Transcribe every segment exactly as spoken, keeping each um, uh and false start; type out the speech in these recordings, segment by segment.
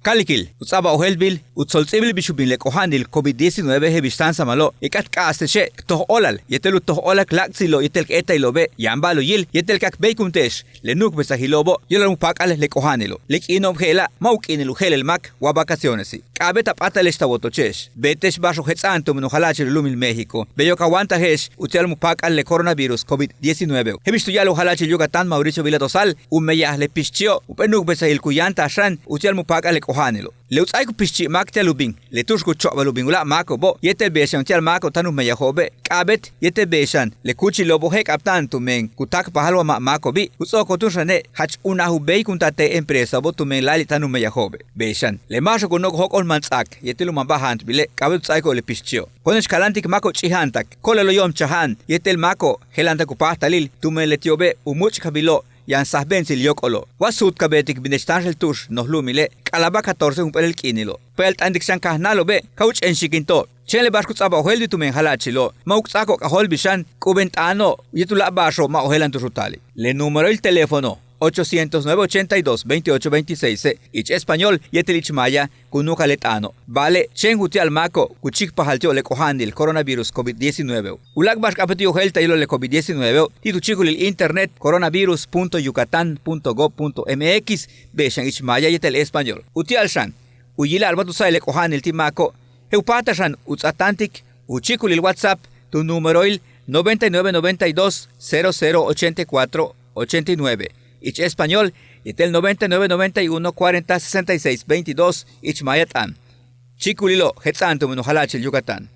Kálikil u ts'a'abal ojéeltbil u tsolts'íibil bix u bin le k'oja'anil covid diecinueve je'el bix sáansamalo', k k'áat k k'a'aste'exe' k toj óolal yéetel u toj óolal k láak'tsilo'ob yéetel k éeta'iloobe', yaan ba'al u yil yéetel ka k béeykunte'ex le nu'ukbesajilo'obo' yo'olal mu páak'al le k'oja'anilo'. Le k'iino'ob je'ela' ma' u k'iinil u je'elel máak wa vacacionesi'. K'a'abéet a p'áatale'ex ta wotoche'ex, beete'ex ba'ax u jets'a'an tumen u jala'achil u lu'umil México. Beyo' ka wantaje'ex uti'al mu páak'al le coronavirus covid diecinueveo'. Je'el bix tu ya'al u jala'achil Yucatán Mauricio Vila Dosal, u meyaj le pixchi'o' jump'éel nu'ukbesajil ku yáantaj xan uti'al mu páak'al le k'oja'anilo'. Le u ts'áaik u pixchi' máak ti'al u bin, le tu'ux ku cho'obal u bin uláak' máako'obo' yéetel bey xan uti'al máako' táan u meyajo'obe', k'a'abéet yéetel bey xan le kúuchilo'obo' je'ek'abta'an tumen ku táakpajal wa ma' máako'obi', ku ts'o'okol túun xane' jach unaj u béeykunta'al te' empresao'obo' tumen láayli' táan u meyajo'obe'. Bey xan le máaxo'ob ku nok'oj jóok'ol mantsk'aak yéetel u man ba'al jáantbilile', k'a'abéet u ts'áaiko'ob le pixchi'o'. Ko'one'ex kaláantik máako'ob ch'íijantak, ko'olelo' yo'omchaja'an yéetel máako'ob jela'antak u páajtalil tumen leti'obe' u múuch'kabilo'ob yaan sajbe'entsil yóok'olo'. Wa suut ka beetik k bine'ex táanxel tu'ux noj lu'umile', k'alaba'al catorce jump'éelel k'iinilo'. Payalt'antik xan kajnáalo'obe' ka u ch'enxikinto'ob. Chéen le ba'ax ku ts'a'abal ojéeltbil tumen jala'achilo', ma' u ts'áako'ob k'ajóoltbil xan, k'ubentä'ano'ob yéetel u láak' ba'axo'ob ma' ojéelan tu'ux u taali'. Le númeroil teléfono ochocientos nueve ochenta y dos veintiocho veintiseise', ich español yéetel ich maaya, ku núuka'al le t'aano'. Ba'ale' chéen uti'al máako' ku chíikpajal ti'ob le k'oja'anil coronavirus covid diecinueveo'. U láak' ba'ax k'a'abéet u yojéelta'ayilo' le covid diecinueveo' ti' tu chíikulil internet coronavirus punto yucatán punto gov punto mx, bey xan ich maaya yéetel español. Uti'al xan u yila'al wa tu ts'áaik le k'oja'anil ti' máako', je'el u páajtal xan u ts'aatáantik u chíikulil WhatsApp tu númeroil noventa y nueve noventa y dos cero cero ochenta y cuatro ochenta y nueve, ich español, yéetel noventa y nueve noventa y uno cuarenta sesenta y seis veintidós, ich maaya t'aan. Chíikulilo' jets'a'an tumen u jala'achil Yucatán.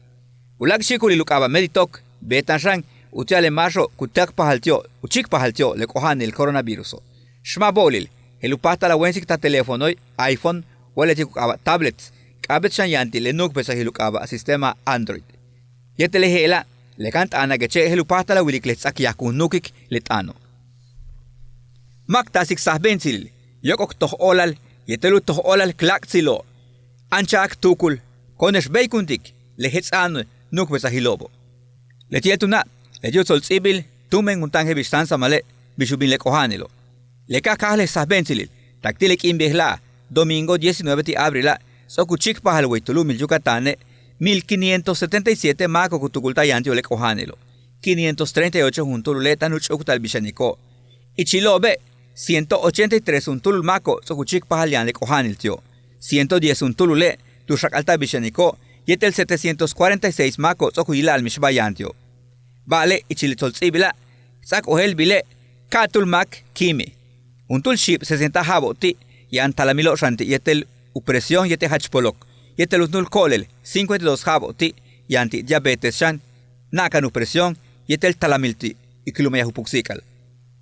U láak' chíikulil u k'aaba' Meditok beeta'an xan uti'al le máaxo'ob ku táakpajal ti'ob, u chíikpajal ti'ob le k'oja'anil coronaviruso'. Xma' bo'olil je'el u páajtal a wéensik ta teléfonoil iPhone wa leti' ku k'aaba' tablets, k'a'abéet xan yaan ti' le nu'ukbesajil u k'aaba' sistema Android. Yéetel le je'ela', le kan t'aanakeche' je'el u páajtal a wilik le ts'akyaj ku nu'ukik le t'aano'. Ma' k taasik sajbe'entsilil, yóok'ol k toj óolal yéetel u toj óolal k láak'tsilo'ob. Anchaj k tuukul, ko'one'ex béeykuntik le jets'a'an nu'ukbesajilo'obo'. Leti'e' túuna', leti' u tsolts'íibil tumen juntaa'an je'el bix sáansamale' bix u bin le k'oja'anilo'. Le ka káajal le sajbe'entsilil tak ti' le k'iin bejela'e' domingo diecinueve ti' abrila', ts'o'ok u chíikpajal wey tu lu'umil Yucatane', mil quinientos setenta y siete máako'ob ku tukulta'al yaan ti'ob le k'oja'anilo'. Quinientos treinta y ocho juntúulule' táan u ch'úuktal bixaniko'ob. Ichilo'obe' ciento ochenta y tres juntúulul máako'ob ts'o'ok u chíikpajal yaan le k'oja'anil ti'ob. Ciento diez juntúulule' tu xak'alta'al bixaniko'ob yéetel setecientos cuarenta y seis máako'ob ts'o'ok u yila'al mixba'al yaan ti'ob. Ba'ale' ichil le tsolts'íibila', k ts'áak ojéeltbile', ka'atúul máak kíimil. Juntúul xiib sesenta ja'abo'ob ti' yaan talamilo'ob xan ti' yéetel u presión yéetel jach polok, yéetel juntúul ko'olel cincuenta y dos ja'abo'ob ti' yaan ti' diabetes xan, na'akan u presión yéetel talamil ti' iklumeyaj u puksi'ik'al.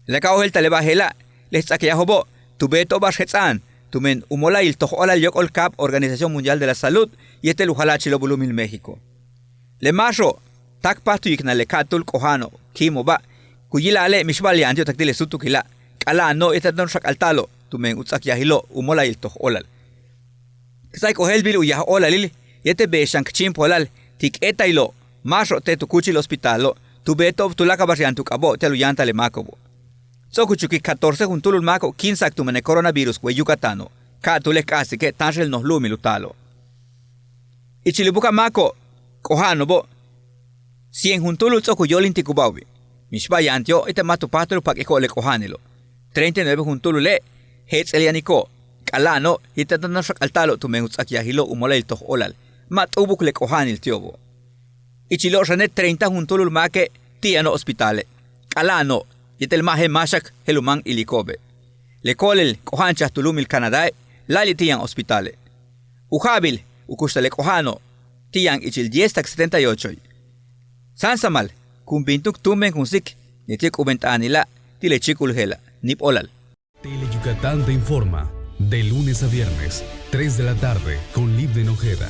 Le ka ojéelta'al le ba'al je'ela', le ts'akyajo'obo' tu beeto'ob ba'ax jets'a'an tumen u mola'ayil toj óolal yóok'ol kaab Organización Mundial de la Salud yéetel u jala'achilo'ob u lu'umil México. Le máaxo'ob táakpaj tu yiknal le ka'atúul k'oja'ano'ob kíimo'oba', ku yila'ale' mixba'al yaan ti'ob tak ti' le súutukila', k'ala'ano'ob yéetel táan u xak'alta'alo'ob tumen u ts'akyajilo' u mola'ayil toj óolal. K ts'áaik ojéeltbil u yaj óolalil yéetel bey xan k chíimpolal ti' k éeta'ayilo', máaxo'ob te' tu kúuchil hospitalo', tu beeto'ob tuláakal ba'ax yaan tu k'abo'ob ti'al u yáantal le máako'obo'. Ts'o'ok u chukik catorce juntúulul máako'ob kíimsa'ak tumen le coronavirus wey Yucatano', ka'atúul le k k'a'ajsike' táanxel noj lu'umil u taalo'. Ichil u buka'aj máako'ob k'oja'ano'obo', cien juntúulul ts'o'ok u yóolintikubá'obi', mixba'al yaan ti'ob yéetel ma' tu páajtal u pak'iko'ob le k'oja'anilo'. Treinta y nueve juntúulule' jets'el yaniko'ob, k'ala'ano'ob yéetel táan u xak'alta'alo'ob tumen u ts'akyajilo'ob u mola'ayil toj óolal, ma' t'u'ubuk le k'oja'anil ti'obo'. Ichilo'ob xane' treinta juntúulul máake' ti' yano'ob hospitale', k'ala'ano'ob yéetel ma' je'el máaxak je'el u máan iliko'obe'. Le ko'olel k'oja'anchaj tu lu'umil Canadae' láayli' ti' yaan hospitale'. U ja'abil u kuxtal le k'oja'ano'ob ti' yaan ichil diez tak setenta y ochoe'. Sáansamal kun bin túun k tumen kunsik leti' le k'ubent'aanila' ti' le chíikul je'ela'. Níib óolal. Tele Yucatán te informa de lunes a viernes, tres de la tarde, con Livden Ojeda.